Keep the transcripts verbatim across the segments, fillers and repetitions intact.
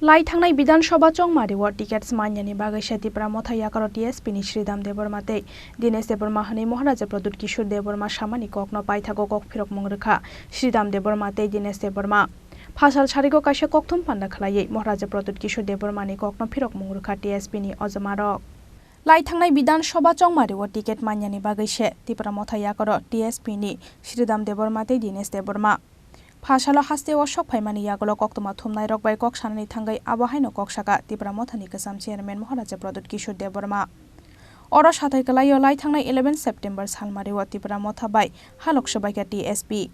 Lai thangnai Bidhan Sabha chongmari o ticket manyani bagwi se Tipra Motha yakaro T S P ni Sridham Debbarma tei Dinesh Debbarma hwnwi Maharaja Pradyut Kishore Debbarma samani kokno paithago kok phirokmung rwkha Sridham Debbarma tei Dinesh Debbarma. Phasal sarigo kaisa kokthum panda khwlaiwi Maharaja Pradyut Kishore Debbarma ni kokno phirokmung rwkha T S P ni ojomarok. Lai thangnai Bidhan Sabha chongmari o ticket manyani bagwi se Tipra Motha yakaro T S P ni Sridham Debbarma tei Dinesh Debbarma. Phasalo hasteo sok phaimani yagulo koktwma thumnairok bai kok sanani thangwi abo haino kok saka Tipra Mothani kwcham chairman Maharaja Pradyut Kishore Debbarma. Oro sathai kwlaio lai thangnai eleven September salmario Tipra Motha bai halok swbaikha T S P.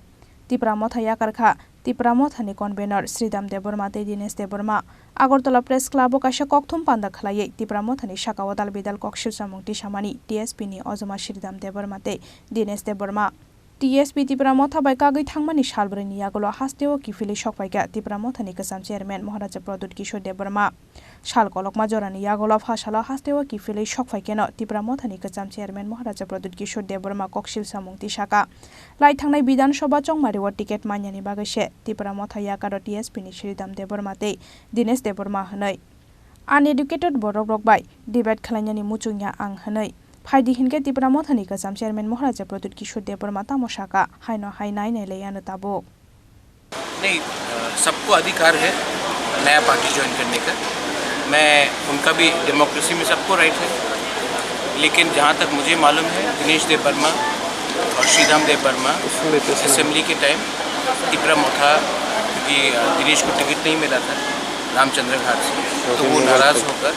Tipra Motha yakarkha Tipra Mothani convener Sridham Debbarma tei Dinesh Debbarma. Agartala Press Club o kaisa kokthum panda khwlaiwi Tipra Mothani sakao dal bidal kok silchamung tisamani T S P ni ojoma Sridham Debbarma tei Dinesh Debbarma. T S P Tipra Motha bai kagwi thangmani salbrwini yagulo hasteo kiphilwi sokphaikha Tipra Mothani kwcham chairman Maharaja Pradyut Kishore Debbarma. Sal kolokma jorani yagulo phasalo hasteo kiphilwi sokphaikheno Tipra Mothani kwcham chairman Maharaja Pradyut Kishore Debbarma koksil samung tisaka. Lai thangnai Bidhan Sabha chongmari o ticket manyani bagwi se Tipra Motha yakaro T S P ni Sridham Debbarma tei Dinesh Debbarma hwnwi. Uneducated borok rok bai debate khwlainani muchungya ang hwnwi. Phaidi hinkhe Tipra Mothani kwcham chairman Maharaja Pradyut Kishore Debbarma tamo saka, haino hai nai nai laiano tabuk. नहीं, अ, सबको अधिकार है नया party join करने का। मैं, उनका भी डेमोक्रेसी में सबको राइट है, लेकिन जहाँ तक मुझे मालूम है, दिनेश देब वर्मा और श्रीराम देब वर्मा असेंबली के टाइम तिपरा मोथा, क्योंकि, अ, दिनेश को टिकट नहीं मिला था रामचंद्र घाट से, तो वो नाराज़ होकर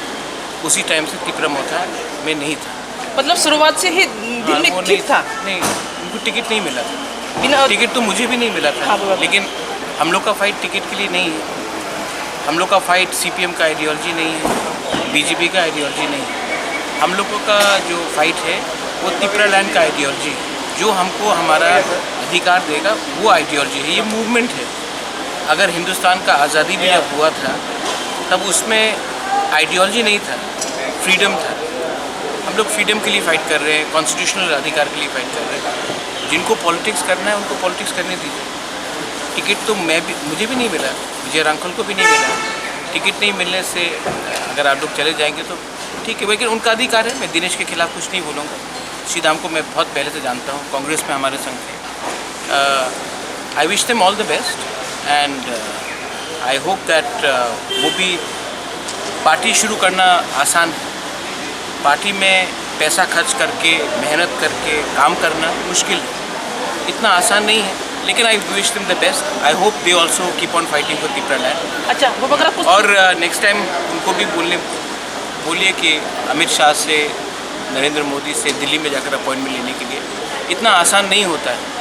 उसी टाइम से तिपरा मोथा में नहीं था। मतलब शुरुआत से ही दिल हाँ, में वो ठीक नहीं था? नहीं, उनको टिकट नहीं मिला था। बिना टिकट तो मुझे भी नहीं मिला था, हाँ, वो लेकिन हम लोग का फाइट टिकट के लिए नहीं है। हम लोग का फाइट सीपीएम का आइडियोलॉजी नहीं है, बीजेपी का आइडियोलॉजी नहीं है। हम लोगों का जो फाइट है, वो तिपरा लैंड का आइडियोलॉजी है, जो हमको हमारा अधिकार देगा, वो आइडियोलॉजी है, ये मूवमेंट है। अगर हिंदुस्तान का आज़ादी भी जब हुआ था, तब उसमें आइडियोलॉजी नहीं था, फ्रीडम था। हम लोग फ्रीडम के लिए फाइट कर रहे हैं, कॉन्स्टिट्यूशनल अधिकार के लिए फाइट कर रहे हैं। जिनको पॉलिटिक्स करना है, उनको पॉलिटिक्स करने दीजिए। टिकट तो मैं भी, मुझे भी नहीं मिला, विजय रांखल को भी नहीं मिला, टिकट नहीं मिलने से अगर आप लोग चले जाएंगे तो ठीक है, लेकिन उनका अधिकार है, मैं दिनेश के खिलाफ कुछ नहीं बोलूँगा। श्रीराम को मैं बहुत पहले से जानता हूँ, कांग्रेस में हमारे संग थे। Uh, I wish them all the best and, uh, I hope that, uh, वो भी पार्टी शुरू करना आसान है। पार्टी में पैसा खर्च करके, मेहनत करके काम करना मुश्किल है, इतना आसान नहीं है, लेकिन I wish them the best। I hope they also keep on fighting for Tipra land। अच्छा, वो वगैरह कुछ और, अ, नेक्स्ट टाइम उनको भी बोलने, बोलिए कि अमित शाह से, नरेंद्र मोदी से दिल्ली में जाकर अपॉइंटमेंट लेने के लिए इतना आसान नहीं होता है।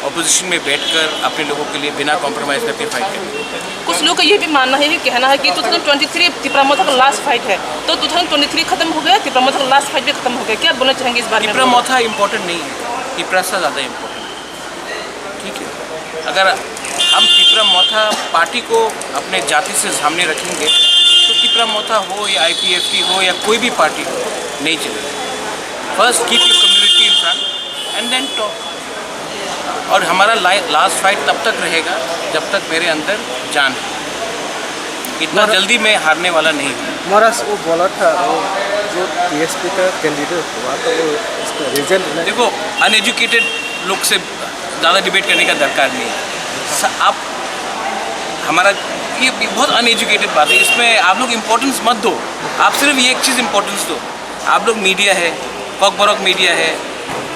अपोजिशन में बैठकर अपने लोगों के लिए बिना कॉम्प्रोमाइज करके फाइट करना। कुछ लोग का ये भी मानना है, ये कहना है कि two thousand twenty three Tipra Motha का लास्ट फाइट है, तो टू थाउजेंड ट्वेंटी थ्री खत्म हो गया, तिपरा मोथा का लास्ट फाइट भी खत्म हो गया। क्या बोलना चाहेंगे इस बारे में? तिपरा मोथा इम्पोर्टेंट नहीं है, तिपरासा ज़्यादा इम्पोर्टेंट है। ठीक है, अगर हम तिपरा मोथा पार्टी को अपने जाति से सामने रखेंगे, तो तिपरा मोथा हो या आईपीएफटी हो या कोई भी पार्टी हो, नहीं चलेगा। First keep your community in front and then talk। और हमारा लास्ट फाइट तब तक रहेगा, जब तक मेरे अंदर जान है। इतना जल्दी मैं हारने वाला नहीं हूँ। महाराज, वो बोला था, वो जो टीएसपी का कैंडिडेट हुआ, तो वो इसका रिजल्ट नहीं। देखो, अनएजुकेटेड लोग से ज़्यादा डिबेट करने का दरकार नहीं है। स-, आप हमारा, ये, ये बहुत अनएजुकेटेड बात है, इसमें आप लोग इम्पोर्टेंस मत दो। आप सिर्फ ये एक चीज़ इम्पोर्टेंस दो, आप लोग मीडिया है, कॉकबरक मीडिया है,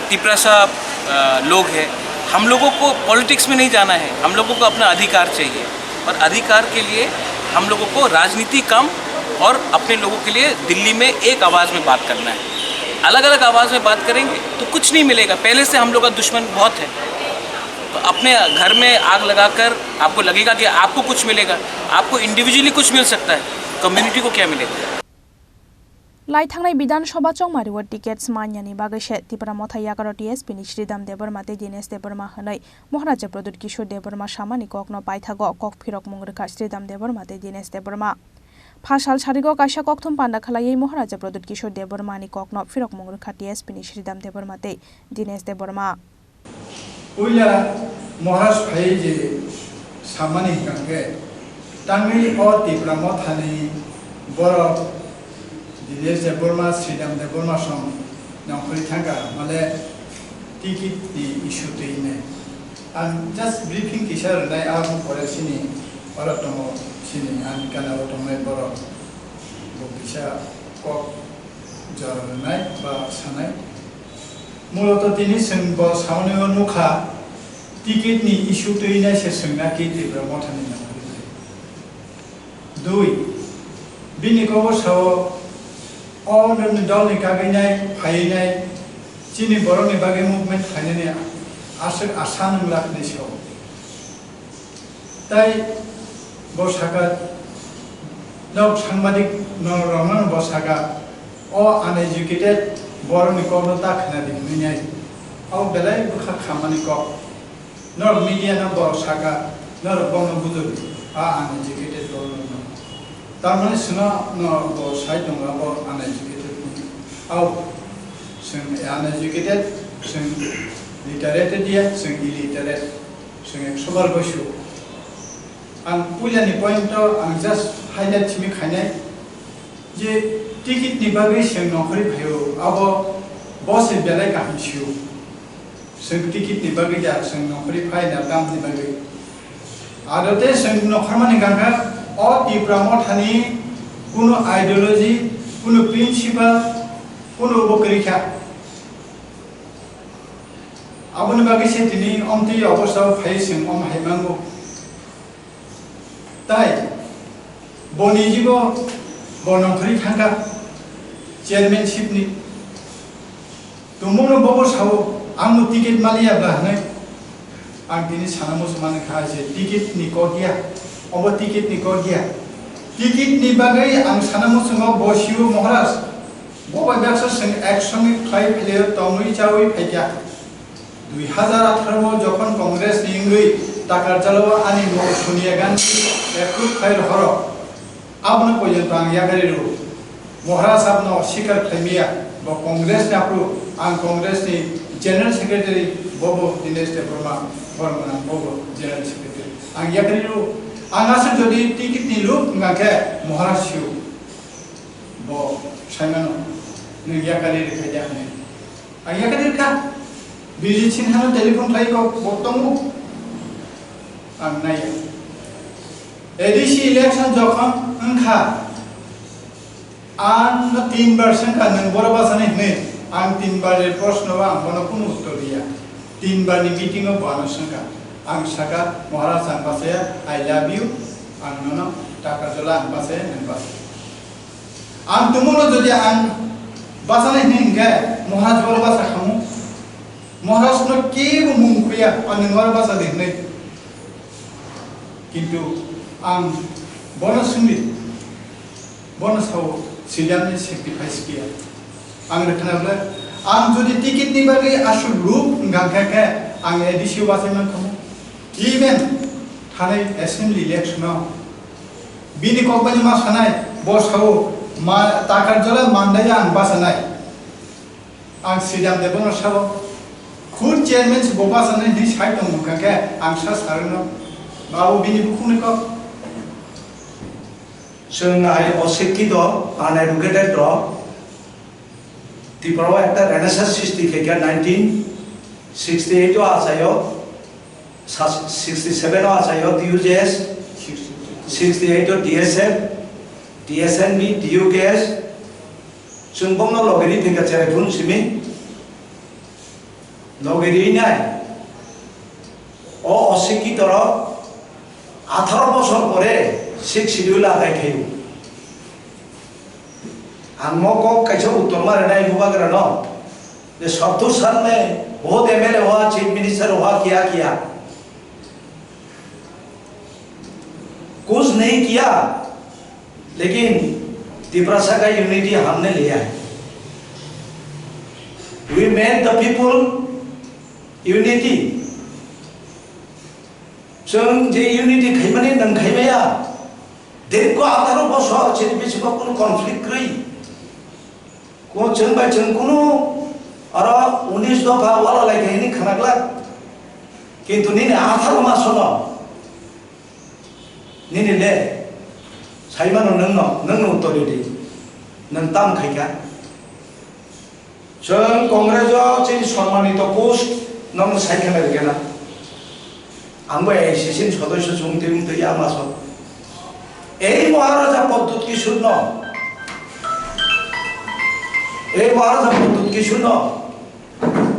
तिपरासा, अ, लोग हैं, हम लोगों को पॉलिटिक्स में नहीं जाना है, हम लोगों को अपना अधिकार चाहिए। और अधिकार के लिए हम लोगों को राजनीति कम और अपने लोगों के लिए दिल्ली में एक आवाज़ में बात करना है। अलग-अलग आवाज़ में बात करेंगे तो कुछ नहीं मिलेगा। पहले से हम लोग का दुश्मन बहुत है, तो अपने घर में आग लगाकर आपको लगेगा कि आपको कुछ मिलेगा, आपको इंडिविजुअली कुछ मिल सकता है, कम्युनिटी को क्या मिलेगा? Lai thangnai Bidhan Sabha chongmari o ticket manyani bagwi se Tipra Motha yakaro T S P ni Sridham Debbarma tei Dinesh Debbarma hwnwi Maharaja Pradyut Kishore Debbarma samani kokno paithago kok phirokmung rwkha Sridham Debbarma tei Dinesh Debbarma. Phasal sarigo kaisa kokthum panda khwlaiwi Maharaja Pradyut Kishore Debbarma ni kokno phirokmung rwkha T S P ni Sridham Debbarma tei Dinesh Debbarma. Puila Maharaj phai je samani hwnkha khe, Tangwi o Tipra Mothani borok Dinesh Debbarma, Sridham Debbarma song nongkhorwi thangkha, male ticket ni issue twi hinwi. Ang just briefing kisa rwnai, ang pore sini oro tongo, sini ani gana o tongnai borok bo kisa kok jora rwnai ba sanai. Muloto tini chwng bo samani o nukha, ticket ni issue twi nai se chwngna ki Tipra Mothani nangkukli. Dui, bini kok o sao o nini dol ni kagwi nai phaiwi nai chini borok ni bagwi movement khlainani aswk asa nwnglak hinwi sao. Tai bo saka, nok sangbadik no rokno bo saka, o uneducated borok ni kok no ta khna di hinwi nai. Abo belai bwkha khamani kok. Norok media no bo saka, norok bono bujor di, a uneducated borok no. Tamoni sino no bo sai tongo abo uneducated ni. Au, chwng uneducated, chwng literate dia, chwng illiterate. Chwng ekso bar goisu. Ang puila ni point o ang just highlight simi khainai je ticket ni bagwi chwng nongkhorwi phaio, abo bo se belai kaham sio. Chwng ticket ni bagwi ya, chwng nongkhorwi phai na tam ni bagwi. Ado te chwng nongkhorma ni gangkha o Tipra Mothani kunu ideology, kunu principle, kunu bo kwrwi kha. Aboni bagwi se tini omtwi obostha o phai chwng om hai mango. Tai boni jibo bo nongkhorwi thangkha chairmanship ni. Tongmungno bobo sao, "Ang bo ticket maliya bla," hinwi. Ang tini sana muchung mankha je ticket ni kok ya, obo ticket ni kok ya. Ticket ni bagwi ang sana muchungo bo sio Maharaj. Bo bai baksa chwng ek songwi khlai phailio tongwi chawi phaikha. Dui hazar atharo o jokhon Congress ni wngwi Takarjala o ani mung Sonia Gandhi approve khai rohoro, abono porjonto ang yakarwi rw. Maharaj abono sikar khlaimaya, bo Congress ni aphuru ang Congress ni General Secretary, bobo Dinesh Debbarma, Bormana bobo General Secretary. Ang yakarwi rw, ang aswk jodi ticket ni luk wngkha khe Maharaj sio. Bo saimano, nwng yakarwi rwkha de hinwi. Ang yakarwi rwkha. Bijit Sinha no telephone khlai kok bo tongo. Ang naiya. A D C election jokhon wngkha, ang no tin bar swngkha, nwng boro bachani hinwi. Ang tin bar ni proshno o ang bono kunu uttor riya. Tin bar ni meeting o bo ano swngkha. Ang saka, "Maharaj, ang bachaya, I love you, ang nono Takarjala ang bachaya, nwng bachaya." Ang tongmungno jodi ang bachanai hinwi hinkhe, Maharaj boro bacha khamu. Maharajno kebo mung khuya, "Ang nwng oro bacha di," hinwi. Kintu ang bono swngdi, bono sao, "Sridhamni sacrifice kiya." Ang rwkhna bwle, ang jodi ticket ni bagwi aswk luk wngkha khe, ang A D C o bachai mankhamu. Even thanai assembly election o bini kokbani ma sanai, bo sao, ma, Takarjala Mandaya ang bachanai. Ang Sridham Debbarma sabo, khud chairman se bo bachanai hinwi sai tong wngkha khe, ang sa sarwino, ba o bini bukhukni kok. Chwng hai osikkhito, uneducated rok, Tripura o ekta renaissance srishti khaikha nineteen sixty eight o achaio, sa-, sixty seven o achaio D U J S, sixty eight o D S F, D S N B, D U K S, chwng bongno logi ri thwikha cherai phuru simi, logi ri nai. O osikkhito rok atharo bosor pore Sixth Schedule adai khaio. Ang mo kok kaisa uttor ma rwnai bubagra no, je sottor sal mein bahut M L A hua, chief minister hua, kiya kiya, kuch nahi kiya, lekin Tiprasa ka unity humne liya hai. We made the people unity. Chwng je unity khaimani nwng khaimaya, dirgho atharo bosor chini bisingo kunu conflict kwrwi. Kunu chwng bai chwng kunu oro unis dopha wala lai khe hini khwnaglak. Kintu nini atharo masono nini le Saimano nwngno, nwngno uttor ridi. Nwng tam khaikha. Chwng Congress o chini sonmanito post no sai khna rikena. Ang bo A I C C ni sodosyo chwng twi wng twi ya maso. Ei Maharaja Pradyut Kishore no, ei Maharaja Pradyut Kishore no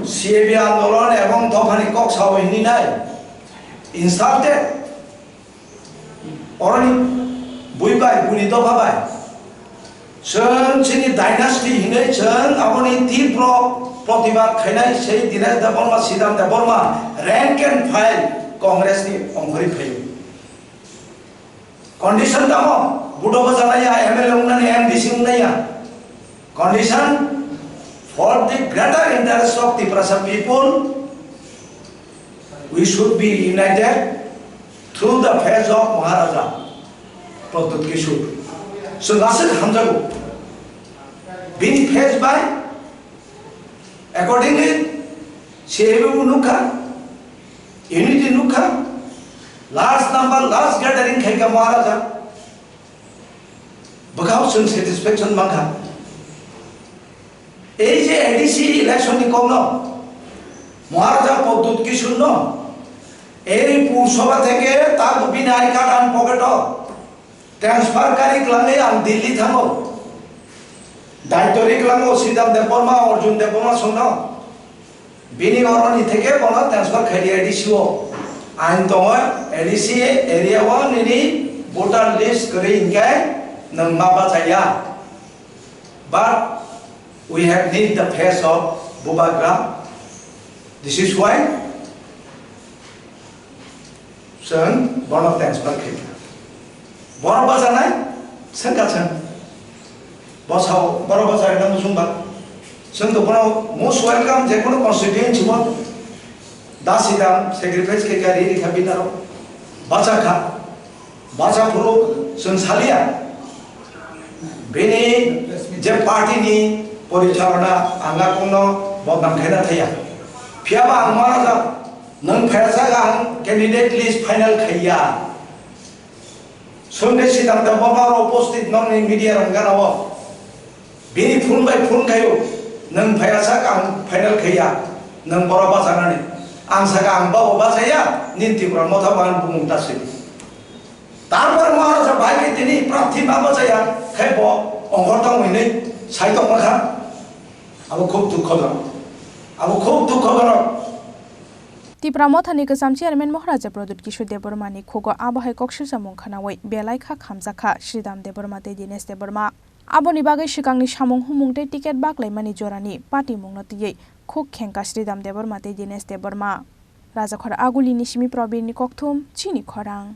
C A B andolon ebong dophani kok sao hini nai insulted. Oroni bui bai, buni dopha bai. Chwng chini dynasty hinwi chwng aboni tibro protibad khainai sei Dinesh Debbarma, Sridham Debbarma rank and file Congress ni ongkhorwi phaio. Condition tamo, budo bajanai ya, M L A wngnani M D C wngnai ya. Condition for the greater interest of Tiprasa people, we should be united through the face of Maharaja Pradyut Kishore. So, lasik hamjago. Bini face by, accordingly, C A B bo nukha, unity nukha, last number, last gathering khaikha Maharaja. Bwkhao chwng satisfaction mankha. Ei je A D C election ni kokno Maharaja Pradyut Kishore no ei Pur Sabha theke ta bini I card ani pocket o transfer kari kwlangwi ang Delhi thango. Daityo ri kwlango Sridham Debbarma, Arjun Debbarma songno. Bini oroni theke bono transfer khaidi A D C o. Ain tongo A D C area o nini voter list kwrwi hinkhe nwng ma bachaya. But we have need the face of Bubagra. This is why Chwng bono transfer khaikha. Borok bajanai, swngkha chwng. Bosao, borok bachaina muchungba. Chwng to bono most welcome, jekono constituency o. Da sidang sacrifice khaikha, ri rikha binaro. Bachakha. Bachaphuru chwng salia. Bini je party ni porichalona ang a kongno bodnam khaina thaya. Phiyaba ang ma rajak. Nwng phaiyasa ang candidate list final khaiya. Sunday sidang da boma ro postit nongni media rong gana o. Bini phone bai phone khayo. Nwng phaiyasa ang final khaiya. Nwng boro bachanani. Ang saka ang babo bachaya. Nin Tripura motha ban bumung tasidi. Tarpore Maharaja bai ke tini prarthi ma bachaya. Khai bo ongor tong hinwi sai tong kha. Abo khub dukhojonok. Abo khub dukhojonok. Tipra Mothani kwcham chairman Maharaja Pradyut Kishore Debbarmani khugo abo hai kok swijamung khwnawi belai kha khamjakha Sridham Debbarma tei Dinesh Debbarma. Aboni bagwi swkangni samung humung tei ticket baklaimani jorani patimungno twiwi khuk khengkha Sridham Debbarma tei Dinesh Debbarma. Rajakhor Agulini simi Probirni kokthum, chini khorang.